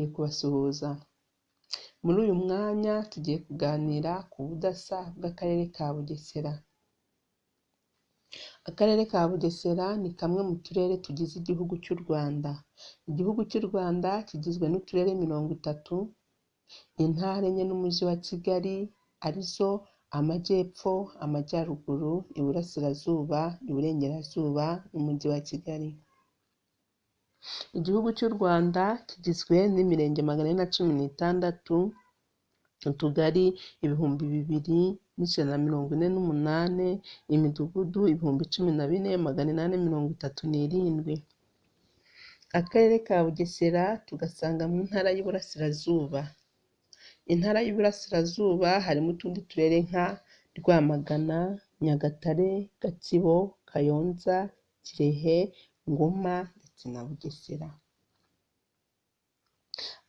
Nongeye kubasuhuza. Muri uyu mwanya tugiye kuganira ku budasa bw'Akarere ka Bugesera. Akarere ka Bugesera ni kamwe mu turere tugize igihugu cy'u Rwanda. Igihugu cy'u Rwanda kigizwe n'uturere 30, intara enye n'umujyi wa Kigali, arizo Amajyepfo, Amajyaruguru, Iburasirazuba, Iburengerazuba n'Umujyi wa Kigali. Igihugu cy'u Rwanda kigizwe n'imirenge 416, utugari 2148, imidugudu 14837. Akarere ka Bugesera tugasanga mu ntara y'Iburasirazuba. Intara y'Iburasirazuba harimo utundi turere nka Rwamagana, Nyagatare, Gatsibo, Kayonza, Kirehe, Ngoma ndetse na Bugesera.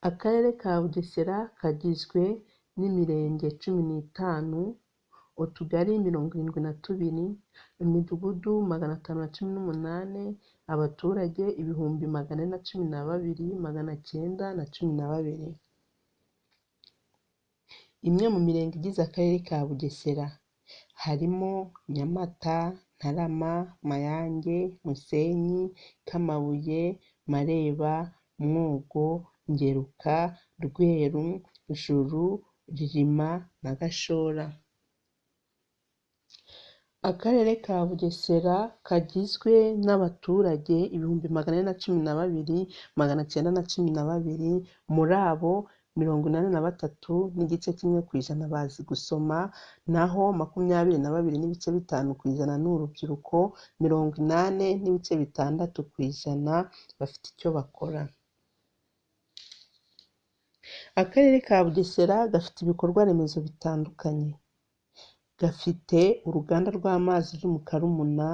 Akarere ka Bugesera kagizwe n'imirenge 15, utugari 72, imidugudu 518, abaturage 412,912. Imwe mu mirenge igize Akarere ka Bugesera harimo Nyamata, Ntarama, Mayange, Musenyi, Kamabuye, Mareba, Mwogo, Ngeruka, Rweru, Juru, Rilima na Gashora. Akarere ka Bugesera kagizwe n'abaturage 412,912, muri abo 83.1% bazi gusoma, naho 22.5% ni urubyiruko, 80.6% bafite icyo bakora. Akarere ka Bugesera gafite ibikorwa remezo bitandukanye. Gafite uruganda rw'amazi ruri mu Karumuna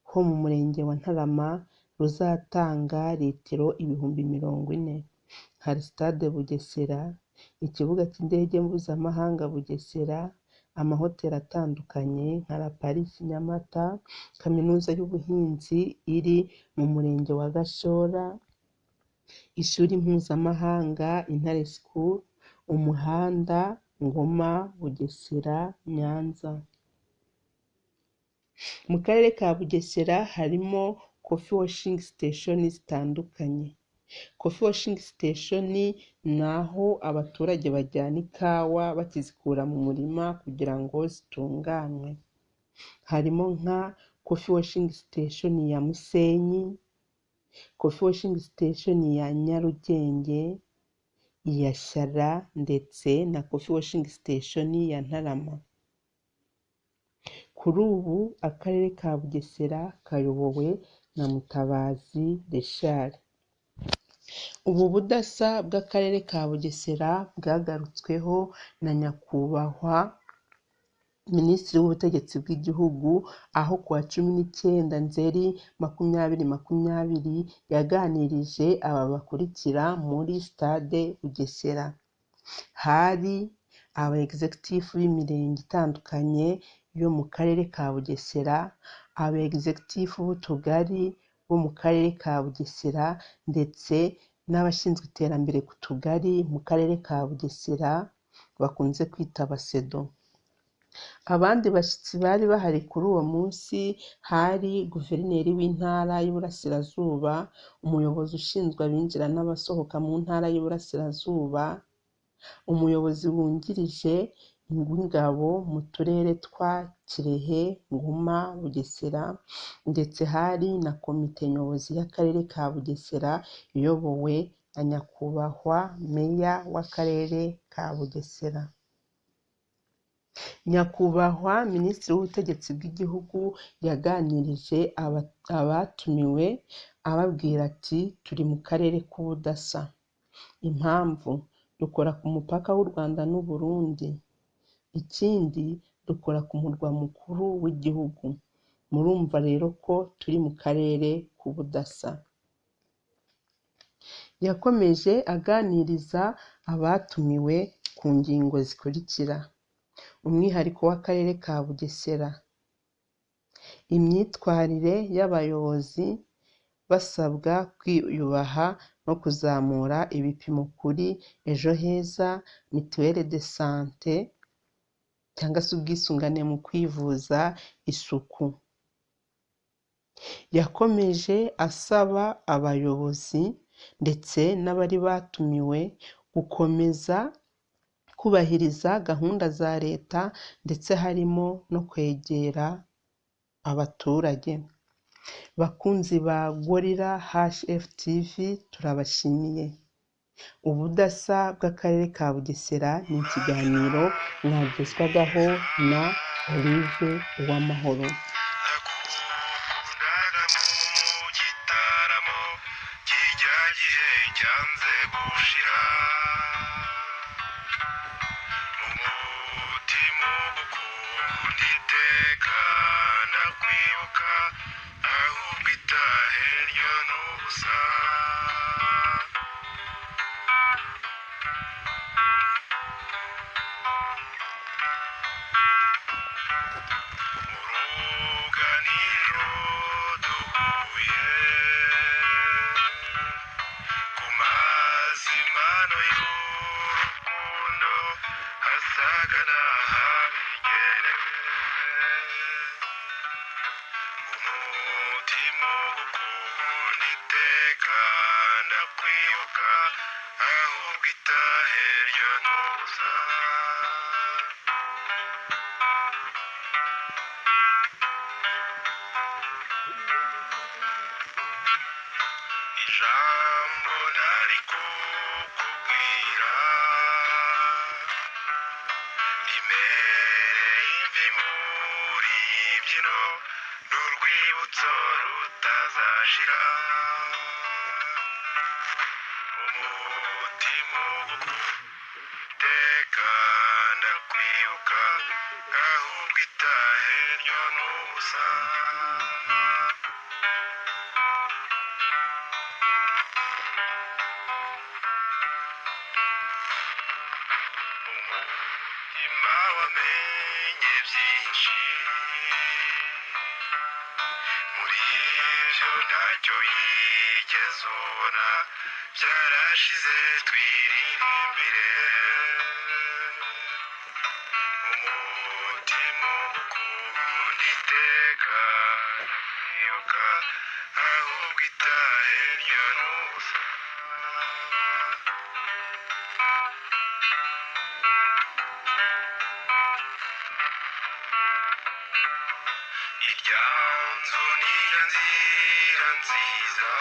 ho mu murenge wa Ntarama ruzatanga litiro 40,000. Hari sitade Bugesera, ikibuga cy'indege mpuzamahanga Bugesera, amahoteli atandukanye nka La Paris Nyamata, kaminuza y'ubuhinzi iri mu murenge wa Gashora, ishuri mpuzamahanga Intare School, umuhanda Ngoma Bugesera Nyanza. Mu karere ka Bugesera harimo coffee washing station zitandukanye. Coffee washing station ni aho abaturage bajyana ikawa bakizikura mu murima kugira ngo zitunganywe. Harimo nka coffee washing station ya Musenyi, coffee washing station ya Nyarugenge, iya Shyara ndetse na coffee washing station ya Ntarama. Kuri ubu Akarere ka Bugesera kayobowe na Mutabazi Richard. Ubu budasa bw'Akarere ka Bugesera bwagarutsweho na Nyakubahwa Minisitiri w'Ubutegetsi bw'Igihugu, aho ku wa 19 Nzeri 2020 yaganirije aba bakurikira muri sitade Bugesera. Hari aba executive b'imirenge itandukanye yo mu karere ka Bugesera, aba executive b'utugari bo mu karere ka Bugesera ndetse n'abashinzwe iterambere ku tugari mu karere ka Bugesera bakunze kwita abasedo. Abandi bashyitsi bari bahari kuri uwo munsi hari Guverineri w'Intara y'Iburasirazuba, umuyobozi ushinzwe abinjira n'abasohoka mu Ntara y'Iburasirazuba, umuyobozi wungirije w'ingabo mu turere twa Kirehe, Ngoma, Bugesera ndetse hari na komite nyobozi y'Akarere ka Bugesera iyobowe na Nyakubahwa Meya w'Akarere ka Bugesera. Nyakubahwa Minisitiri w'Ubutegetsi bw'Igihugu yaganirije abatumiwe ababwira ati turi mu karere k'ubudasa. Impamvu dukora ku mupaka w'u Rwanda n'u Burundi. Ikindi dukora ku murwa mukuru w'igihugu. Murumva rero ko turi mu karere k'ubudasa. Yakomeje aganiriza abatumiwe ku ngingo zikurikira: umwihariko w'Akarere ka Bugesera, imyitwarire y'abayobozi basabwa kwiyubaha no kuzamura ibipimo kuri Ejo Heza, Mutuelle de Santé cyangwa se ubwisungane mu kwivuza, isuku. Yakomeje asaba abayobozi ndetse n'abari batumiwe gukomeza kubahiriza gahunda za leta ndetse harimo no kwegera abaturage. Bakunzi ba Gorilla HFTV, turabashimiye. Ubudasa bw'Akarere ka Bugesera ni ikiganiro mwagezwagaho na Olive Uwamahoro. Nagukundaga mu gitaramo kijya gihe cyanze gushira, umutima ugukunda iteka ndakwibuka, ahubwo itahe ryo ni ubusa. Mu ruganiriro duhuye ku mazimano y'urukundo hasaga n'ahabigenewe, umutima ugukunda iteka ndakwibuka, ahubwo itahe ryo ni ubusa. Ijambo nari kukubwira rimereye imvi muri iyi mbyino n'urwibutso rutazashira, umutima ugukunda iteka ndakwibuka, ahubwo itahe ryo ni ubusa. Umutima wamenye byinshi, muri ibyo ntacyo wigeze ubona, byarashize twiririmbire. Umutima ugukunda iteka ndakwibuka, ahubwo itahe ryo ni ubusa. Irya nzu niyo nzira nziza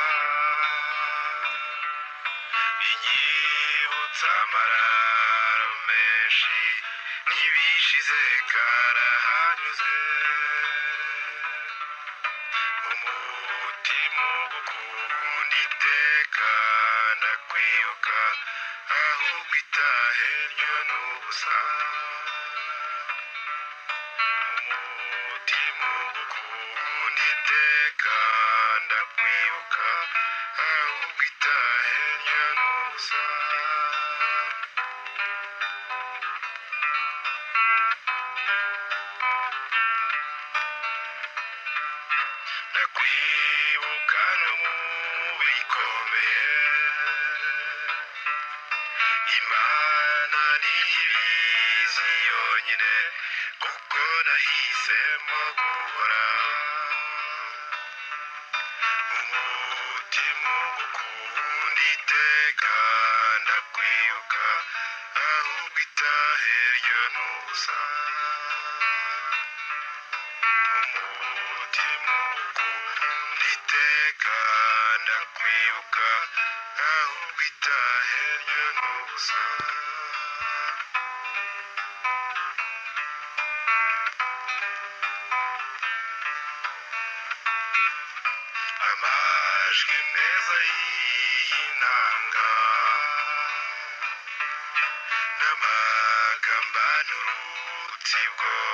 inyibutsa amararo menshi n'ibishize karahanyuze, umutima ugukunda iteka ndakwibuka, ahubwo itahe ryo ni ubusa. Umutima ugukunda iteka ndakwibuka, ahubwo itahe ryo ni ubusa. Ndakwibuka no mu bikomeye, Imana niyo ibizi yonyine, kuko nahisemo guhora. Umutima ugukunda iteka ndakwibuka, ahubwo itahe ryo ni ubusa. Umutima ugukunda iteka ndakwibuka, ahubwo itahe ryo ni ubusa. Amajwi meza y'inanga n'amagambo anturutse ibwonko.